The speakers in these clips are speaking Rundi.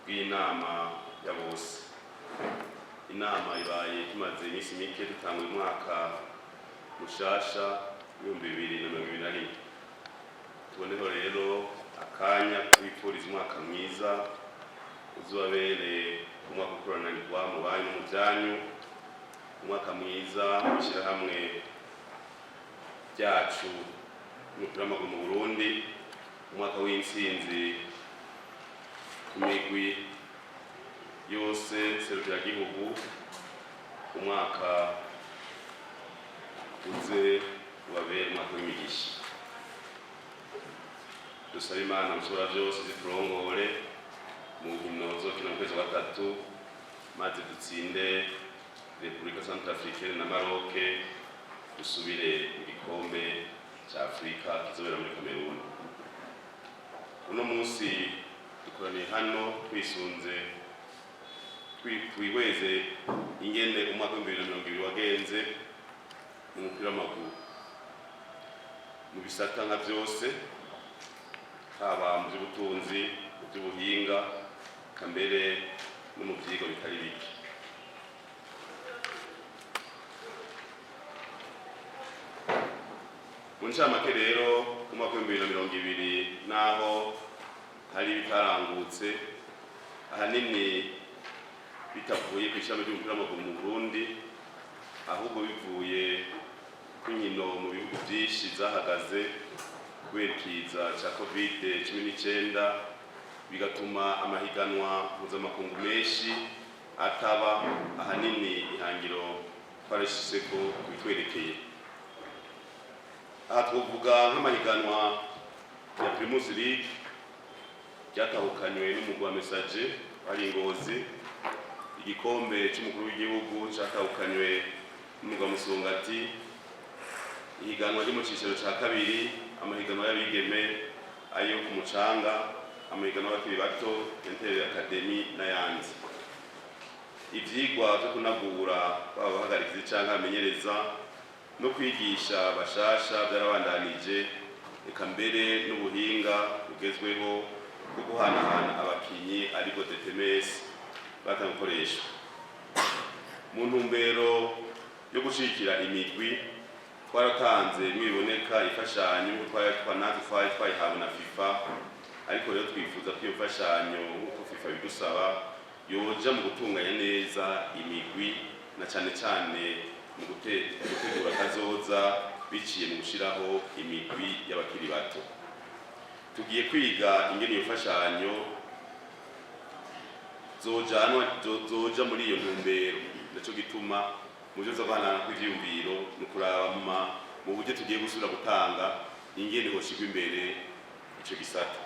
Bw'inama ya bose. Inama ibaye tumaze iminsi mike dutanga umwaka mushasha w'2021. Tuboneho rero akanya kwifuriza umwaka mwiza, uzobabere umwaka ukorananirwa mu banyu, mu byanyu, umwaka mwiza mu ishyirahamwe ryacu umupira w'amaguru mu Burundi, umwaka w'intsinzi ku migwi yose serukiragihugu, umwaka uze ubabere umwaka w'imigisha. Dusaba Imana mushobora byose ziturongore mu nkino zokina mu kwezi kwa gatatu, maze dutsinde Repubulika Centrafricaine na Maroc, dusubire mu gikombe cya Afurika kizobera muri Cameroon. Uno munsi dukoraniye hano twisunze twihweze ingene umwaka w'2020 wagenze mu mupira w'amaguru mu bisata nka byose, haba mu by'ubutunzi, mu by'ubuhinga, eka mbere no mu vyigwa bitari bike. Mu ncamake rero, mu mwaka w'2020, naho hari ibitarangutse, ahanini bitavuye ku ishami ry'umupira w'amaguru mu Burundi, ahubwo bivuye ku nkino mu bihugu byinshi zahagaze kubera ikiza ca COVID-19, bigatuma amahiganwa mpuzamakungu menshi ataba. Ahanini ihangiro twarishizeko kubitwerekeye. Aha twovuga nk'amahiganwa ya Primus League ryatahukanywe n'umugwi wa Messager wari Ngozi, igikombe c'umukuru w'igihugu catahukanywe n'umugwi wa Musongati, ihiganwa ryo mu cicaro ca kabiri, amahiganwa y'abigeme ayo ku mucanga, amahiganwa y'abakiri bato Inter Academy n'ayandi. Ivyigwa vyo kunagura baba abahagarikizi canke abamenyereza no kwigisha bashasha byarabandanije, eka mbere n'ubuhinga bugezweho bwo guhanahana abakinyi, ariko DTMS, batangukoreshwa mu ntumbero yo gushigikira imigwi. Twaratanze mwiboneka imfashanyo nk'uko twari natwe twari twayihawe na FIFA, ariko rero twifuza ko iyo mfashanyo, nk'uko FIFA bidusaba, yoja mu gutunganya neza imigwi na cane cane mu gutegura kazoza biciye mu gushiraho imigwi y'abakiri bato. Tugiye kwiga ingene iyo mfashanyo zojanwa zoja muri iyo ntumbero. Naco gituma mu byo guhanahana kw'ivyiyumviro ni ukuraba mu buryo tugiye gusubira gutanga ingene hoshigwa imbere ico gisata.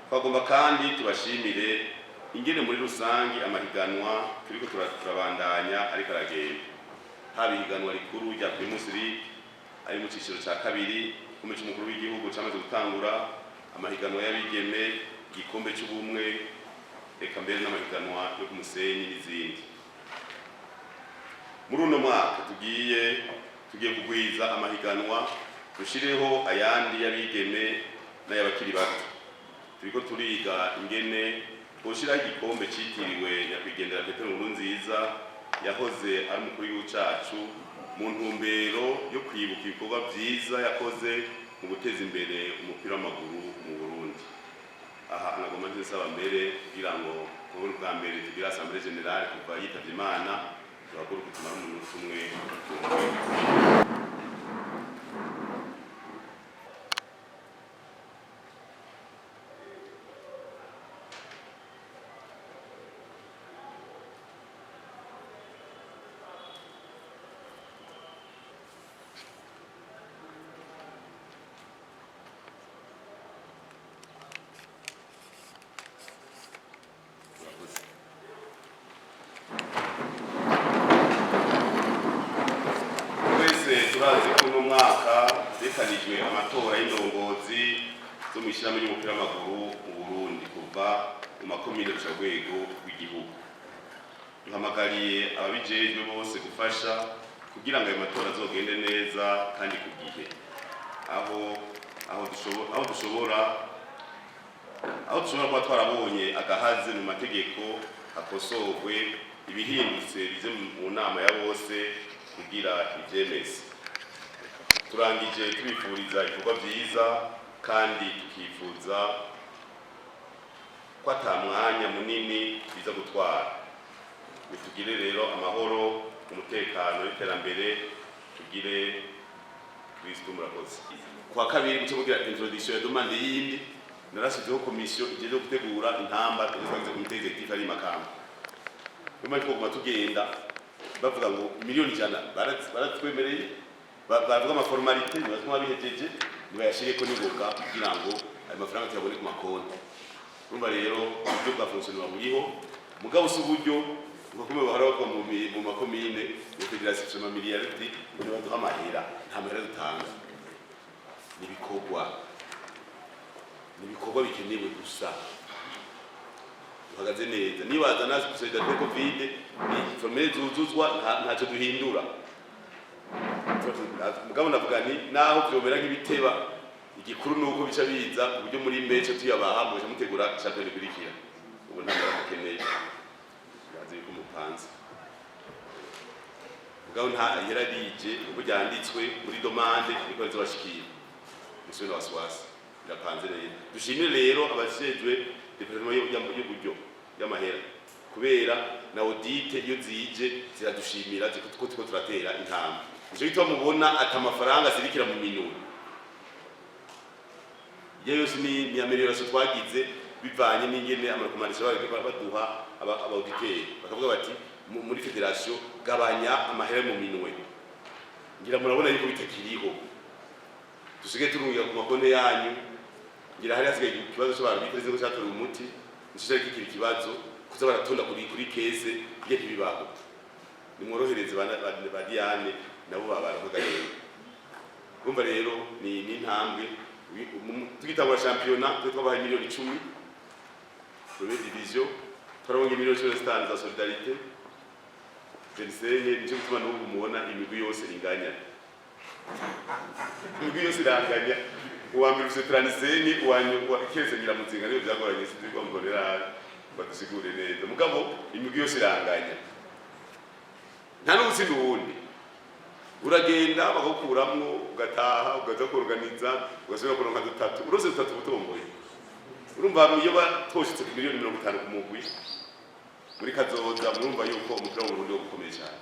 Twagomba kandi tubashimire ingene muri rusangi amahiganwa turiko turabandanya ariko aragenda, haba ihiganwa rikuru rya Primus League ari mu ciciro ca kabiri, igikombe c'umukuru w'igihugu camaze gutangura, amahiganwa y'abigeme, igikombe c'ubumwe, eka mbere n'amahiganwa yo ku musenyi n'izindi. Muri uno mwaka tugiye kugwiza amahiganwa, dushireho ayandi y'abigeme n'ay'abakiri bato. Turiko turiga ingene twoshiraho igikombe citiriwe nyakwigendera Petero Nkurunziza, yahoze ari umukuru w'igihugu cacu, mu ntumbero yo kwibuka ibikorwa vyiza yakoze mu guteza imbere umupira w'amaguru mu Burundi. Aha nagomba nsaba mbere kugira ngo kubona ubwa mbere tugira assemblée générale kuva yitavye Imana, tuhaguruke tumara umunota umwe. Murakoze. Twese turazi ko uno mwaka zekanijwe amatora y'indongozi zo mu ishyirahamwe ry'umupira w'amaguru mu Burundi, kuva mu makomine gushika ku rwego rw'igihugu. Duhamagariye ababijejwe bose gufasha Kugira ngo ayo matora azogende neza kandi ku gihe, aho dushobora kuba twarabonye agahaze mu mategeko hakosorwe, ibihindutse bize mu nama ya bose kugira ivyemeze. Turangije tubifuriza ibikorwa vyiza kandi tukifuza ko ata mwanya munini biza gutwara. Nitugire rero amahoro, umutekano n'iterambere, tugire Kristo. Murakoze. Kuwa kabiri muce mugira introduction ya demande yindi. Narashizeho komisiyo ijejwe gutegura intamba. Twagize comité exécutif ari Makamba. Nyuma ariko kuguma tugenda bavuga ngo 100 000 000 baratwemereye, bavuga ama formalités, nibatuma bihejeje nibayashireko n'ingoga kugira ngo ayo mafaranga tuyabone ku makonti. Urumva rero uburyo bwa fonctionnement buriho, mugabo si uburyo nka kumwe bahora bavuga mu makomine ngo fédération ifise amamiliyaridi, ngo nibaduha amahera. Nta mahera dutanga, ni ibikorwa, ni ibikorwa bikenewe gusa. Duhagaze neza, nibaza na solidarité Covid ni formulaire zuzuzwa, ntacyo duhindura. Mugabo ndavuga nti naho vyomera nk'ibiteba, igikuru ni uko bica biza ku buryo muri mbece tuyabaha, mugaca mutegura championnat ikurikira. Ubu nta mahera mukeneye, bazi yuko mupanze. Mugabo nta ihera rije uko ryanditswe muri demande niko rizobashikira, musubire na wasiwasi, birapanze neza. Dushimire rero abajejwe département y'uburyo y'amahera, kubera na audit iyo zije ziradushimira ko turiko turatera intambwe. Nico gituma mubona ata amafaranga azirikira mu minwe. Iyo yose ni amélioration twagize bivanye n'ingene ama recommandations baduha aba auditeurs, bakavuga bati muri fédération gabanya amahera mu minwe. Ngira murabona yuko bitakiriho, dusigaye turungira ku makonti yanyu. Ngira hari hasigaye ikibazo cy'abantu biteze ko cyatorewe umuti, nico cyari kikiri ikibazo, kuza baratonda kuri caisse igihe ntibibaho. Nimworohereze ba Diane nabo babarokaga rero. Urumva rero ni intambwe. Tugitangura shampiyona twe twabahaye 10 000 000, première division twarabonye 15 000 000 za solidarité 25. Nico gituma n'ubu mubona imigwi yose inganya, imigwi yose iranganya. Uwa mbere ufise 35, uwa nyuma keretse ngira Muzinga niyo byagoranye, sinzi ko mbonera badusigure neza. Mugabo imigwi yose iranganya, nta n'ugutsinda uwundi. Uragenda bakagukuramwo, ugataha, ugaza kuorganiza, ugasubira kuronka dutatu, urose dutatu ubutomboye. Urumva iyo batoshitse ku 50 000 000 ku mugwi muri kazoza, murumva yuko umupira w'Uburundi wo gukomeye cyane.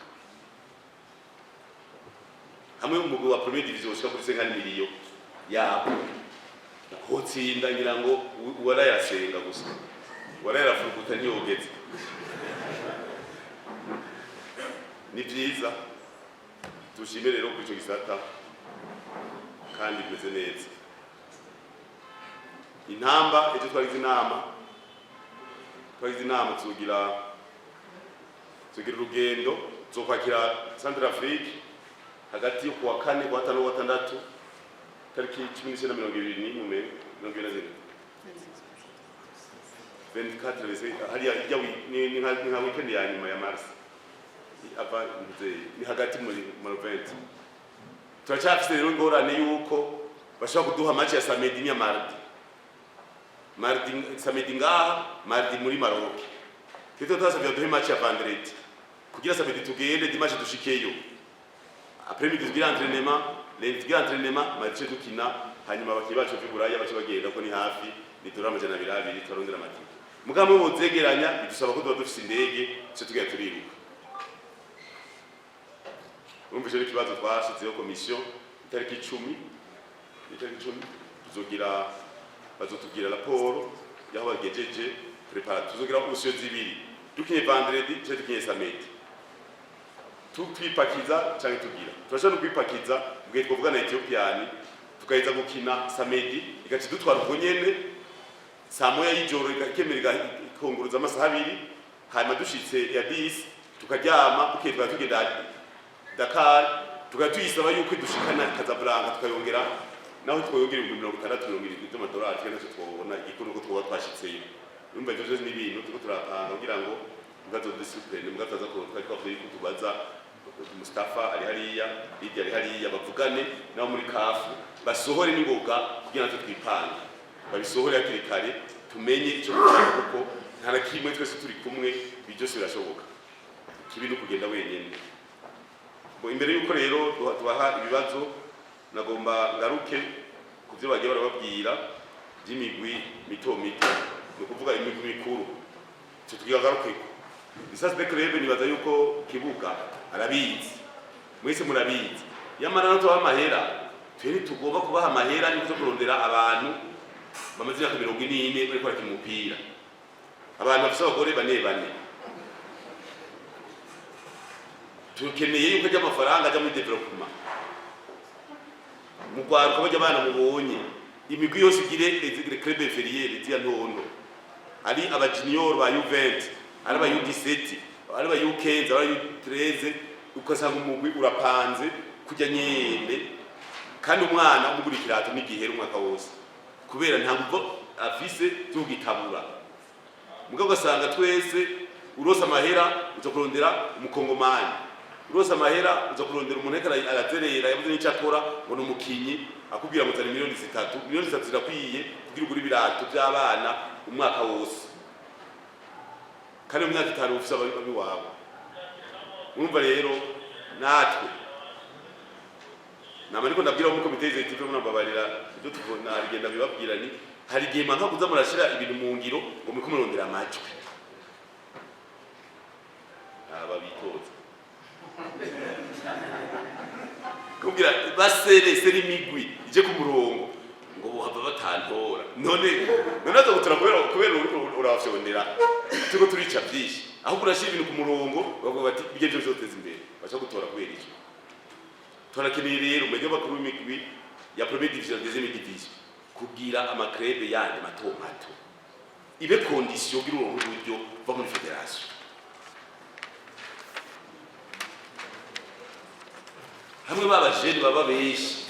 Hamwe umugwi wa première division ushika kuri 50 millions yabo hotsinda, ngira ngo uwarayasenga gusa, uwarayafurukuta ntiyogeze. Ni vyiza, dushime rero kuri ico gisata kandi bimeze neza. Intamba, ejo twagize inama, tuzogira urugendo, tuzokwakira Centrafrique hagati yo kuwa kane, kuwa gatanu, kuwa gatandatu, tariki 19, 21, 24, 24 bese hariya ijya ni nka weekend ya nyuma ya mars ava nzeye, ni hagati muri 20. Turacyafise rero ingorane yuko bashobora kuduha match ya samedi n'iya mardi, mardi, samedi ngaha, mardi muri Maroc. Twe twasabye baduhe match ya vendredi kugira samedi tugende, dimanche dushikeyo, après midi tugira entraînement, lundi tugira entraînement, mardi tuce dukina. Hanyuma abakinyi bacu vy'Uburaya bace bagenda ko ni hafi, ni dorari 200, turarondera amatike. Mugabo bozegeranya bidusaba ko tuba dufise indege, tuce tugenda turiruka. Urumva ico ni ikibazo twashizeho komisiyo. Itariki 10, itariki 10 tuzogira, bazotubwira raporo y'aho bagejeje prépara. Tuzogira option zibiri: dukinye vendredi canke dukinye samedi, twipakiza canke tugira, turashobora no kwipakiza mu gihe twovuga na Ethiopian, tukaheza gukina samedi, igaca idutwara ubwo nyene saa 1 y'ijoro, ikemera ikonguruza amasaha 2, hanyuma dushitse ya 10 tukaryama, bukeye tukaba tugenda Dakar, tukaba tuyisaba yuko idushikana Casablanca, tukayongera naho twoyongera 60 000, 70 by'amadolari, twe ntacyo twobona. Igikuru nuko twoba twashitseyo. Urumva ivyo vyose ni ibintu turiko turapanga kugira ngo ntibazodusupene. Mbwa tuza kuronka, twari twavuze yuko tubaza Mustafa ari hariya, Lydia ari hariya, bavugane nabo muri CAF, basohore n'ingoga kugira natwe twipange, babisohore hakiri kare, tumenye icyo gukora, kuko nta na kimwe twese turi kumwe ibi byose birashoboka. Kibi no kugenda wenyine. Bo imbere yuko rero tubaha ibibazo, nagomba ngaruke ku byo bagiye barababwira by'imigwi mito mito, ni ukuvuga imigwi mikuru. Icyo tukigarukeko, Licence de club, nibaza yuko kibuga arabizi, mwese murabizi. Yamara no tubaha amahera, twe ntitugomba kubaha amahera yo kurondera abantu bamaze imyaka 44 bariko barakina umupira, abantu bafise abagore bane bane. Tukeneye yuko ajya amafaranga ajya muri développement mu rwaruka, bajya abana mubonye imigwi yose igire les clubs inférieurs z'iya ntondo, ari aba junior ba U20, ari aba U17, ari aba U15, ari aba U13, ugasanga umugwi urapanze kujya nyene. Kandi umwana umugura ikirato n'igihera umwaka wose, kubera nta nguvu afise zo kugitabura. Mugabo ugasanga twese urose amahera uza kurondera umukongomani, urose amahera uza kurondera umuntu ariko arazerera, yabuze n'icyo akora, ngo ni umukinyi, akubwira ngo zana miliyoni 3. Miliyoni 3 zirakwiye kugira ugure ibirato by'abana umwaka wose, kandi mu myaka 5 ufise abiwawe. Urumva rero natwe nama ariko ndabwira muri comité exécutif, murambabarira, ibyo tubona bigenda bibabwira ni hari igihe manka kuza murashira ibintu mu ngiro ngo muriko murondera amajwi aba bitoza kubwira basere sere imigwi ije ku murongo ngo bohava batantora. None aza gutora kubera uriko urabafyondera. Turiko turica vyinshi, ahubwo urashira ibintu ku murongo, bavuga bati ibyo byo bizoteza imbere, baca gutora. Kubera icyo turakeneye rero mwebwe bakuru b'imigwi ya première division, deuxième division, kugira ama clubs yandi mato mato ibe condition kugira uronke uburyo buva muri fédération. Hamwe b'abajene baba benshi,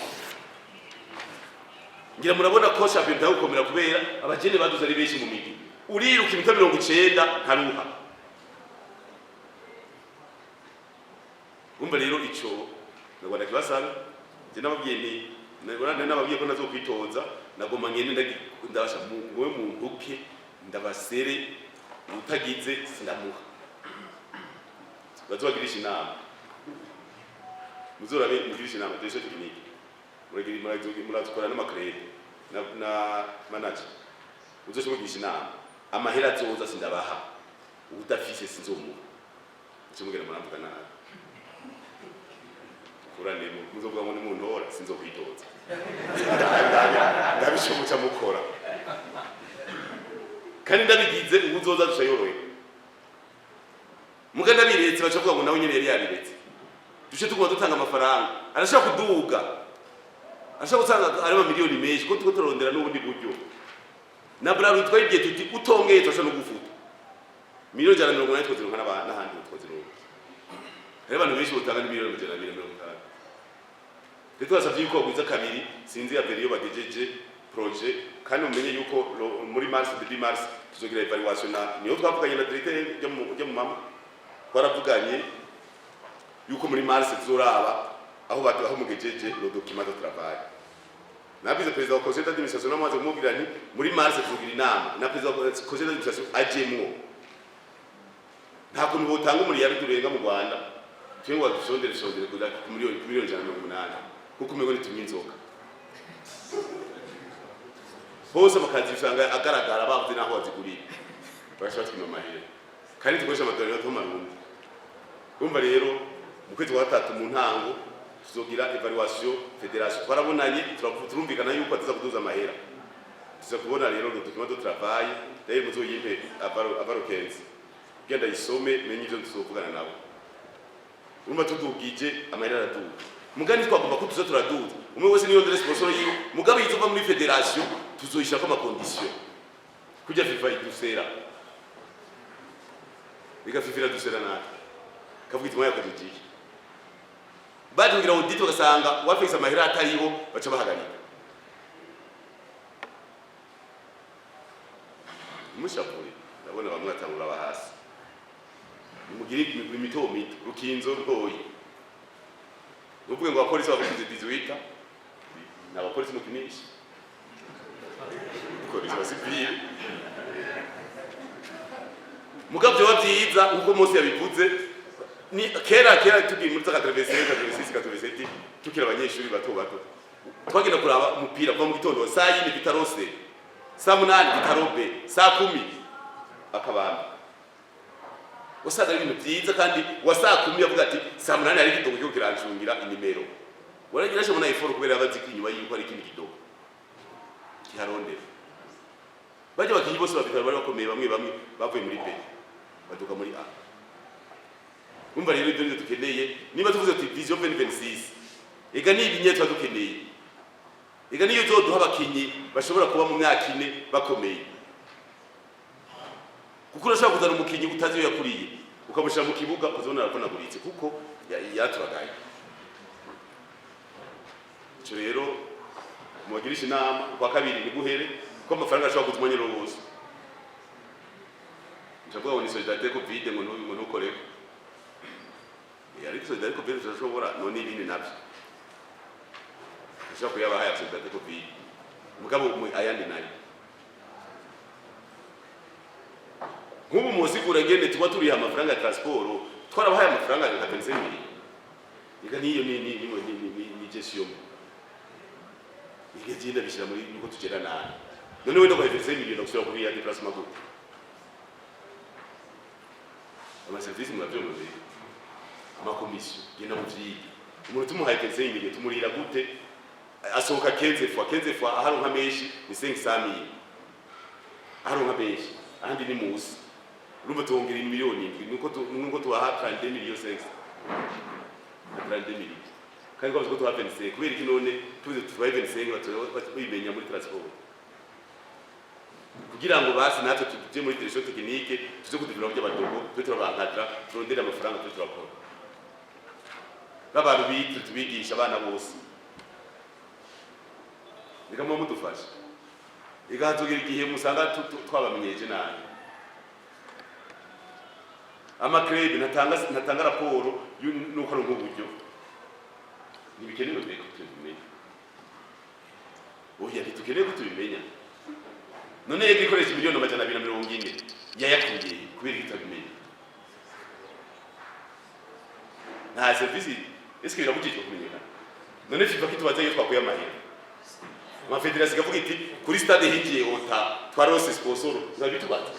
ngira murabona ko shampiyona itagukomera gukomera kubera abajene baduze ari benshi mu migwi. Uriruka iminota 90 ntaruha. Umva rero, ico Rwanda kibasabe, je nababwiye nti nababwiye ko nazokwitoza, nagoma ngende ndabasha ngowe mu ntuke ndabasere, utagize sindamuha. Bazobagirisha inama, muzorabe mugirisha inama direction technique, murazikora n'ama clubs na manager, muzoce mugirisha inama. Amahera azoza sindabaha, udafise sinzomuha. Muce mugenda muramvuga nabi, kurane muzovuga ngo nimuntora sinzokwitoza. Ndabisho muca mukora, kandi ndabigize ubu uzoza duca yoroye. Muga ndabiretse, baca bavuga ngo nawe nyene yari yabiretse, duce tuguma dutanga amafaranga. Arashobora kuduga, arashobora gusanga ari amamiliyoni menshi, kuko turiko turarondera n'ubundi buryo. Na Brarudi twayibwiye tuti utongeye turashobora no gufuta. Miliyoni 180 twozironka n'ahandi twozironka. Hariho abantu benshi botanga n'imiliyoni 250. Rero twasavye yuko bagwiza kabiri. Sinzi ya iyo bagejeje projet. Kandi mumenye yuko muri mars, début mars, tuzogira évaluation na niyo twavuganye na directeur ryo mu mama. Twaravuganye yuko muri mars tuzoraba aho mugejeje le document de travail. Nabize président wa conseil d'administration, namaze kumubwira nti muri mars tuzogira inama na président wa conseil d'administration ajemwo. Nta kuntu botanga umuriyari turenga mu Rwanda, twe ngo badusondere sondere ku miliyoni 180, kuko umego nitunywa inzoga hose. Amakazi usanga agaragara, bavuze n'aho bazigurira, bagashobora batwima amahera, kandi dukoresha amadolari y'amarundi. Urumva rero mu kwezi kwa gatatu mu ntango tuzogira évaluation fédération. Twarabonanye, turumvikana yuko atiza kuduza amahera. Tuza kubona rero le document de travail. D'ailleurs muzoyimpe avant le 15, genda yisome, menye ivyo tuzovugana nabo. Urumva tudugije amahera araduga, mugani twagomba ko tuza turaduza, umwe wese niyo ndere sponsor yiwe. Mugabo yizova muri fédération tuzoyishirako ama conditions kurya FIFA idusera. Biga FIFA iradusera natwe kavuga iti mwayakojeje iki? Baje kugira audit, bagasanga wafise amahera atariho, baca bahagarika. Mushavure, ndabona bamwe batangura hasi. Nimugire imigwi mito mito, Rukinzo ntoyi. Nuvuge ngo abapolisi bagukize 18, ni abapolisi mukinisha, dukoresha abasivile. Mugabo vyoba vyiza nkuko Mose yabivuze, ni kera kera tugiye muri za 85, 86, 87, tukiri abanyeshuri bato bato, twagenda kuraba umupira kuva mu gitondo saa 4 Vital'O C, saa 8 Vital'O B, saa 10 akabamba. Wasanga ari ibintu vyiza, kandi wa saa 10 yavuga ati saa 8 hari ikidogo cyo kirancungira inimero. Waragira sho muna effort kubera abazi ko inyuma yuko hari ikindi kidogo kiharondera. Bajya abakinyi bose ba Vital'O bari bakomeye, bamwe bamwe bavuye muri B baduka muri A. Umva rero, ibyo nivyo dukeneye. Niba tuvuze tuti vision 2026, ega ni ibinye tuba dukeneye, ega niyo uzoduha abakinyi bashobora kuba mu myaka 4 bakomeye, kuko urashobora kuzana umukinyi utazi iyo yakuriye, ukamushyira mu kibuga, ukazibona aravunaguritse kuko yaturagaye. Ico rero mubagirisha inama kwa kabiri ntiguhere, kuko amafaranga ashobora kuza umwanya wose. Ndavuga ngo ni solidarité Covid, ngo ngo ntukoreko. Ariko solidarité Covid turashobora none ibindi navyo ashobora kuyabaha ya solidarité Covid, mugabo ayandi nayo nk'ubu musigura ngene tuba turiha amafaranga ya transport, twarabahaye amafaranga nka 25 millions. Ega niyo ni gestion, ige genda bishyira muri nuko tugera nabi. None wenda kwa 25 millions gusubira kuri ya déplacement gute? Amaserivisi muravyumva, amakomisiyo genda muvyige. Umuntu tumuhaye 25 millions, tumurira gute? Asohoka 15 fois, 15 fois aharonka menshi ni 500 mille, aharonka menshi ahandi ni musi. Urumva tuhongera miliyoni 7, nuko tubaha 32 millions 5, 32 millions, kandi twavuze ko tubaha 25. Kubera iki none tuvuze tubahe 25, bayimenya muri transport, kugira ngo basi natwe tuje muri direction technique, tuze kudéveloppa by'abadogo, tube turabankadra, turondere amafaranga, tube turakora babantu bitre, tubigisha abana bose. Reka muba mudufasha. Reka hazogera igihe musanga twabamenyeje nabi. Amaclub ntatanga raporo nuko ari nk'uburyo ntibikenewe mbere ko tubimenya. Oya, ntitukeneye ko tubimenya. None yego ikoresha miliyoni 240 yayakuye, kubera ko itabimenya nta serivisi. Eske birabujijwe kumenyekana? None FIFA kitubaza iyo twakuye amahera, amafederasiyo ikavuga iti kuri stade hinjiye ota, twarose sponsor, ntibitubaza.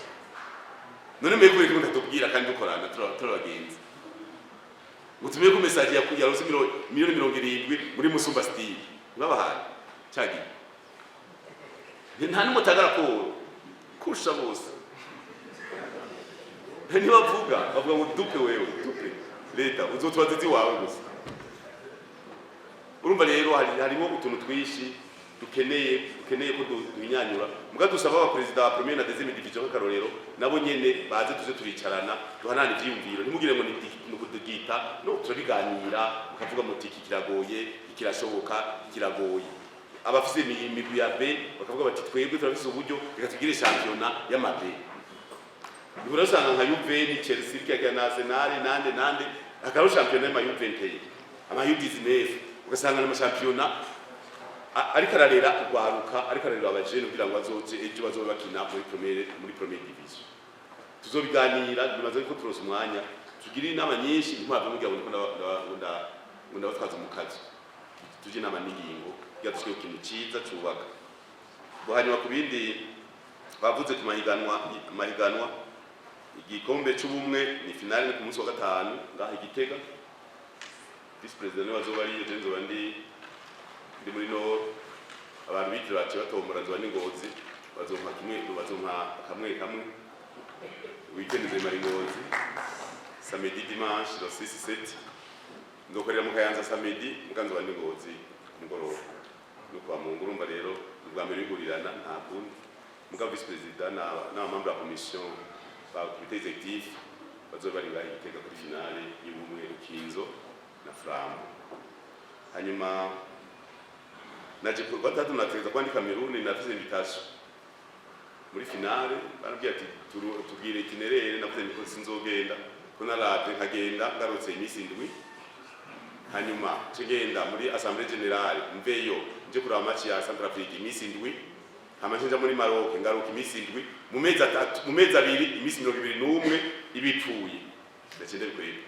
None mbe kubera ko mutatubwira kandi dukorana, turi abagenzi, ngo tumenye ko message yarose miliyoni 70 muri Musumba Style ntibabahaye cyagiye, nta n'umwe atanga raporo kurusha bose. Ntibavuga, bavuga ngo dupe wewe, dupe leta, uzotubaza iwawe gusa. Urumva rero harimo utuntu twinshi dukeneye ko duhinyanyura. Muga dusaba aba perezida wa première na deuxième division nk'akarorero, nabo nyene baze tuze turicarana, duhanane ivyiyumviro. Ntimugire ngo ni ukudugita, no turabiganira, mukavuga muti iki kiragoye, iki kirashoboka, kiragoye. Abafise imigwi ya B bakavuga bati twebwe turafise uburyo, reka tugire shampiyona y'ama B. Ubwo usanga nka Juve ni Chelsea kya na Arsenal nande nande, akaba shampiyona y'ama U21, ama U19, ugasanga n'amashampiyona ariko ararera urwaruka, ariko ararera abajene kugira ngo bazoje ejo bazobe bakina muri première division. Tuzobiganira, bimaze ko turonse umwanya, tugire inama nyinshi. Ntimwave mugira ngo ndiko ngo ndabatwaza mu kazi. Tujye inama n'ingingo kugira dushike ku kintu ciza cubaka. Bo hanyuma ku bindi bavuze ku mahiganwa, igikombe c'ubumwe ni finale, ni ku munsi wa gatanu ngaha i Gitega. Vice président niwe azoba ariyo, je nzoba ndi muri nord. Abantu bitira baciye batombora, nzoba ndi Ngozi, bazompa kimwe, bazompa kamwe kamwe. Weekend nzomara i Ngozi, samedi, dimanche le 6, 7 nzokorera mu Kayanza samedi, muga nzoba ndi Ngozi ku mugoroba no kwa Mungu. Urumva rero ni ubwa mbere bihurirana, nta kundi. Muga vice président n'abamembre ya commission ba comité exécutif bazoba bari ngaha i Gitega kuri finale y'ubumwe, Rukinzo na Flambeau. Hanyuma naje ku gatatu, nategeza kuba ndi Cameroon, nafise invitation muri finale. Barambwira ati tubwire itinéraire. Navuze nti ko sinzogenda, ko naravye nkagenda ngarutse iminsi 7. Hanyuma nce ngenda muri assemblée générale, mveyo nje kuraba match ya Centrafrique iminsi 7, hama nje nja muri Maroc, ngaruka iminsi 7. Mu mezi 3, mu mezi 2, iminsi 21 ibipfuye, ndaciye ndabikwega.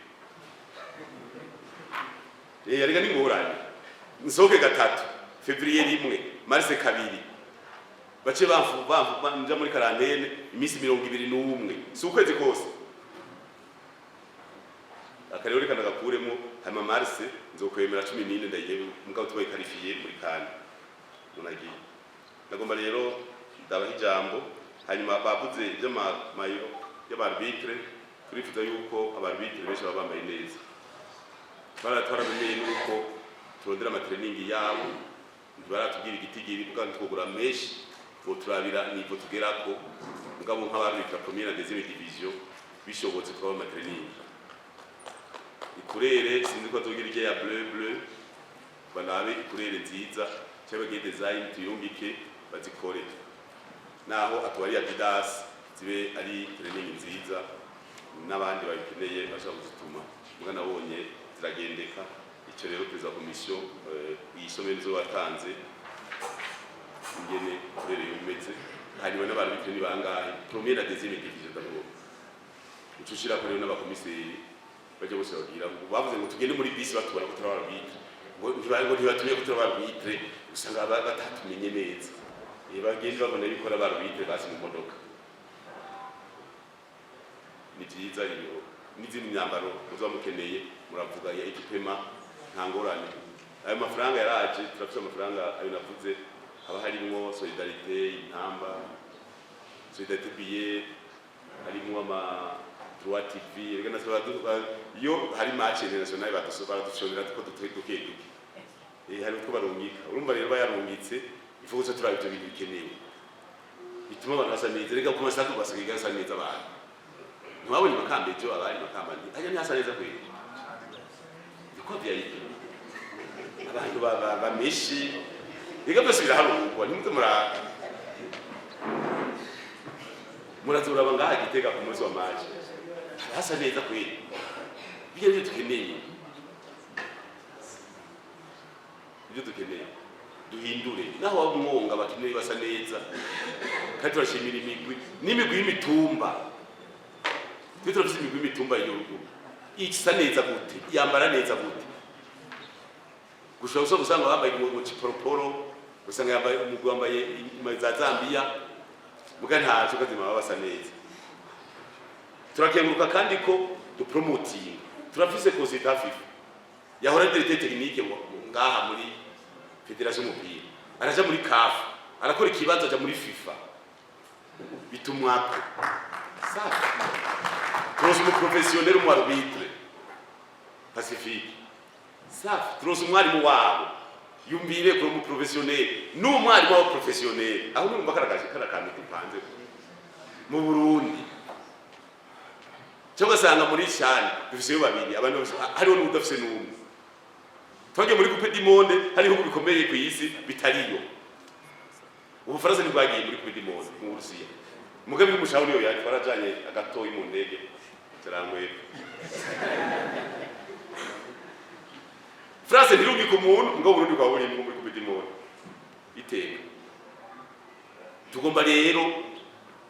Ariko ni ngorane, nsohoke gatatu: février rimwe, mars kabiri, bace bamfu bamfu nja muri quarantaine iminsi 21, si ukwezi kose. Akarero reka ndagakuremo, hanyuma mars nzokwemera 14 ndayihe, mugabo tubaye qualifié muri CAN. Munagiye, ndagomba rero ndabaha ijambo. Hanyuma bavuze iby'ama maillots y'aba arbitres. Turifuza yuko aba arbitres benshi baba bambaye neza. Twaramenye nuko turondera ama training yabo, ntibaratubwira igitigiri, bwa ntitwogura menshi ngo turabira niveau tugerako. Mugabo nk'aba arbitres première na deuxième division, bishobotse twaba ama training i couleur, sinzi ko azogira irya ya bleu bleu, barabe i couleur nziza cyangwa bagire design tuyungike bazikore, naho akaba ari Adidas, zibe ari training nziza, n'abandi babikeneye bashobora kuzituma. Muga nabonye ziragendeka. Icyo rero, perezida wa komisiyo, iyi somero nizo watanze ingene couleur yo imeze, hanyuma n'abantu bitwe ni bangahe, première na deuxième division d'abord, uca ushirako rero n'aba commissaires bajya bose babwira ngo bavuze ngo tugende muri bisi batubona ko turi aba arbitres, ngo ntibatumenye ko turi aba arbitres, usanga batatumenye neza. Bagende babona yuko ari aba arbitres basi mu modoka. Ni byiza iyo n'izindi myambaro muzoba mukeneye, muravuga ya équipement, nta ngorane. Ayo mafaranga yaraje, turafite amafaranga ayo navuze, haba harimwo solidarité, intamba, solidarité billet, harimwo ama droit TV. Reka natwe iyo hari match international baradushonera ko duke duke duke. Hari utwo barungika. Urumva rero bayarungitse, ifu gusa turaba ivyo bintu bikenewe bituma abantu basa neza. Reka ku masako basigaye gasa neza abantu. Ntiwabonye Makamba ejo? Abari Makamba nti ajya ntihasa neza kweli, niko vyari abantu bameshi. Reka byose biraharurwa, ntimuze murazuraba ngaha Gitega ku munsi wa match hasa neza kweli. Bijya nivyo dukeneye, ibyo dukeneye duhindure. Naho waba umwonga abakeneye basa neza. Kandi turashimira imigwi n'imigwi y'imitumba. Twe turafise imigwi y'imitumba y'igihugu isa neza gute, yambara neza gute. Gushobora gusanga usanga bambaye mu ciporoporo, usanga yambaye umugwi wambaye impuzu za Zambia, muga ntaco kazima baba basa neza. Turakenguruka kandi ko dupromotinga. Turafise consultant FIFA yahora ari directeur technique ngaha muri fédération y'umupira, araja muri CAF, arakora ikibazo, aja muri FIFA, bitumwako safi. Turonse umu professionnel, umu arbitre Pacifique, safi. Turonse umwarimu wabo, yumvire kuri umu professionnel n'umwarimu wabo professionnel. Aho numva karakaje karakantu dupanze mu Burundi, cyangwa ugasanga muri shani dufiseyo babiri, abandi hariho n'udafise n'umwe. Twagiye muri Coupe du Monde, hari ibihugu bikomeye ku isi bitariyo. Ubufaransa ntibwagiye muri Coupe du Monde mu Burusiya. Mugabe y'umushaho niyo yari twarajanye agatoyi mu ndege turangwe. France ntirungika umuntu ngo Burundi bwa burimwo muri Coupe du Monde iteka. Tugomba rero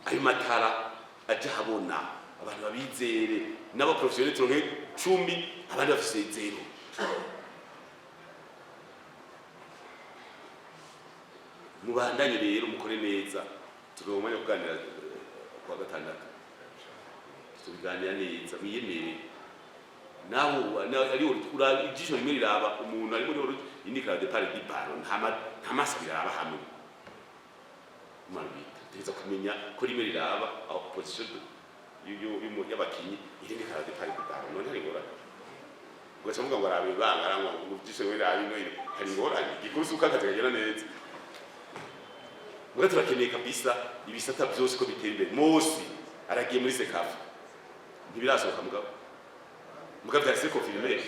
ayo matara aja habona, abantu babizere n'aba professionnels turonke 10, abandi bafise zéro. Mubandanye rero mukore neza. Tugaha umwanya wo kuganira kuwa gatandatu, tubiganira neza. Mwiyemere nawe ari ijisho rimwe riraba umuntu ari muri indi kara départ du ballon, nta maso abiri araba hamwe. Marubita tegeza kumenya ko rimwe riraba aho position y'abakinyi, irindi kara départ du ballon. None hari ingorane ugaca muvuga ngo araba ibanga arangwa ngo ijisho rimwe riraba ino, hari ingorane? Igikuru si uko akazi kagenda neza. Muga turakeneye kabisa ibisata byose ko bitera imbere. Mosi aragiye muri CECAFA, ntibirasohoka, mugabo mugabo vyahise confirmé,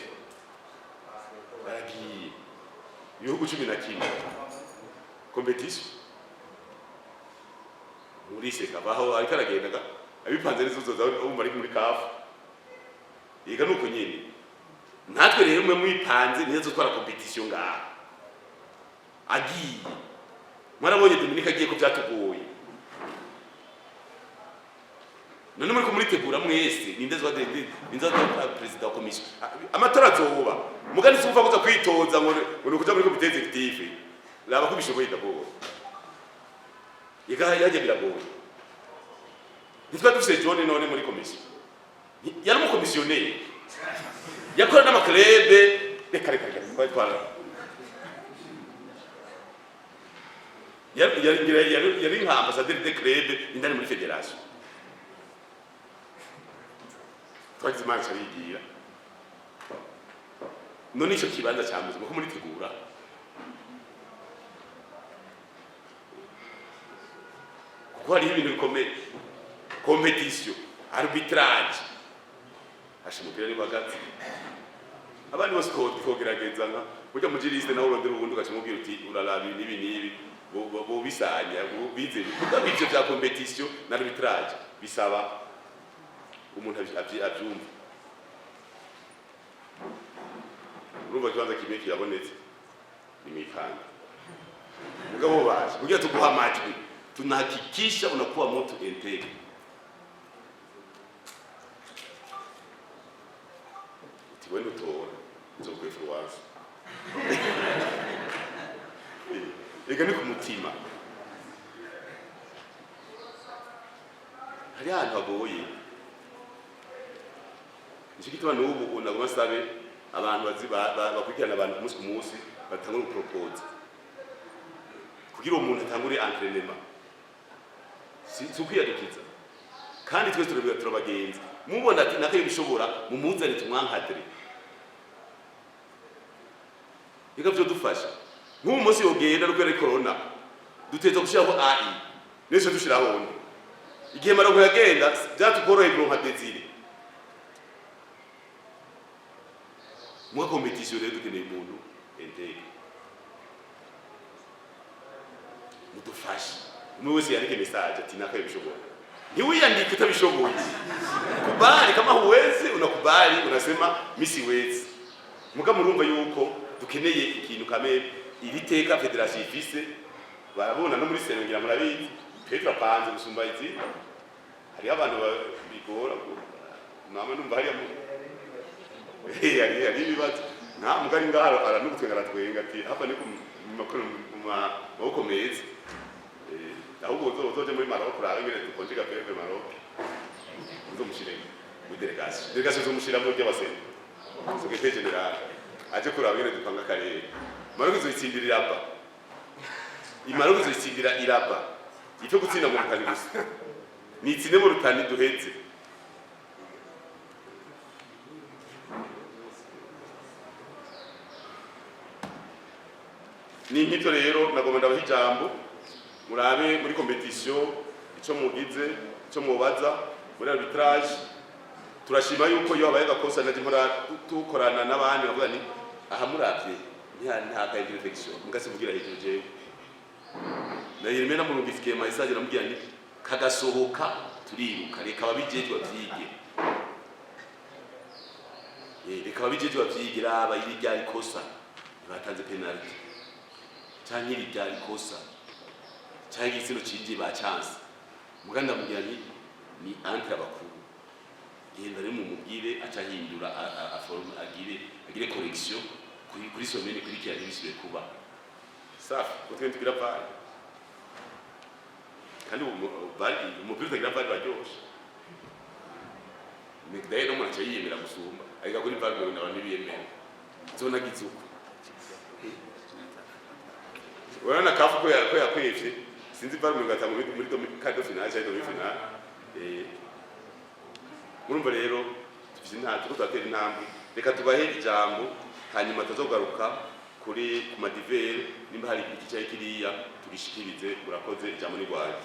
aragiye ibihugu 11 compétition muri CECAFA. Aho ariko aragenda abipanze neza, uzoza wumva ari muri CAF. Yiga nuko nyene. Natwe rero mwe mwipanze nizo zotwara compétition ngaha. Agiye, mwarabonye Dominique agiye ko byatugoye. None muri kumuritegura mwese, ninde zwa ninde zwa président wa commission? Amatora azoba mugani, si uva kuza kwitoza ngo ni ukuja muri comité exécutif. Raba ko bishoboye d'abord. Ega yaje biragoye. Ntitwa dufise John none muri commission, yari umukomisiyoneri, yakora n'ama clubs. Reka reka reka, twari twara yari nka ambassadeur de club indani muri fédération. Twagize Imana arigira. None ico kibanza cyamuze muko muritegura, kuko hariho ibintu bikomeye: compétition, arbitrage. Hasha umupira ni hagati, abandi bose twogerageza nka burya mu juriste nawe urondera ubundi ugaca umubwira uti uraraba ibi n'ibi n'ibi, bobisanya bize. Kuko ivyo vya compétition na arbitrage bisaba umuntu avyumva. Urumva ikibanza kimwe kirabonetse, ni mwipanga. Mugabo baje kugira tuguha amajwi, tunahakikisha unakuwa mtu intègre. Uti we nutora nzokwefuruwansa. Ega ni ku mutima, hari ahantu hagoye. Nicyo gituma n'ubu nagoma nsabe abantu bakurikirana abantu ku munsi ku munsi, batangure guporopoza kugira uwo muntu atangure entraînement. Si ukwiyadukiza, kandi twese turabagenzi. Mubona ati nakayo bishobora, mumuzane tumwankadire. Reka vyodufasha nk'ubu munsi yogenda no kubera corona duteza gushiraho AI nese dushiraho undi. Igihe Maronko yagenda byatukoroheye kuronka Desire muga compétition. Rero dukeneye umuntu intègre, mudufashe. Umwe wese yandike message ati nakayo bishobora. Ntiwiyandike utabishoboye. Kubali kama huwezi, unakubali, unasema mi siwezi. Muga murumva yuko dukeneye ikintu kame iri teka fédération ifise. Barabona no muri sero, ngira murabizi, twe turapanze gusumba izi. Hariho abantu bigora mama numva hariya hari ibibazo nta mugari ngaho aranugutwenga, aratwenga ati hapa ni ku mu maboko meza. Ahubwo uzoje muri Maroc urabe ingene dukonje gapeve Maroc, uzomushiremo muri délégation uzomushiramo ry'abaseni secrétaire général, aje kuraba ingene dupanga akarere. Maroc izoyitsindira iraba, Maroc izoyitsindira iraba. Ipfe gutsinda mu Rutani gusa, nitsinde mu Rutani duheze. Ni nk'ibyo rero nagomba ndabaha ijambo, murabe muri compétition icyo mugize, icyo mubaza muri arbitrage. Turashima yuko iyo habaye agakosa naje mpora tukorana n'abandi, bavuga ni aha muravye nta ka imperfection mugasivugira hejuru. Jewe na Yeremia namurungifikiye message, namubwira nti kagasohoka turiruka, reka ababijejwe bavyige. Reka ababijejwe bavyige. Raba iri ryari kosa, ntibatanze penalty, canke iri ryari kosa, canke igitsina cinjiye ba chance. Muga ndamubwira nti ni entre abakuru, genda rero mumubwire aca ahindura aforme, agire correction kuri semaine ikurikira ntibisubire kuba. Safi utwe tugira VAR, kandi VAR, umupira utagira VAR baryoshe. D'ailleurs n'umuntu aca yiyemera gusumba, ariko kuri VAR ngo abantu ntibiyemera zonagize uko. Urabona CAF ko yakwevye, sinzi VAR mirongo itanu muri quart de finale cyangwa demi finale. Murumva rero dufise turiko turatera intambwe. Reka tubahe ijambo, hanyuma tuzogaruka kuri ku ma divers, nimba hari iki cyari kiriya tugishikirize. Murakoze, ijambo ni rwanyu.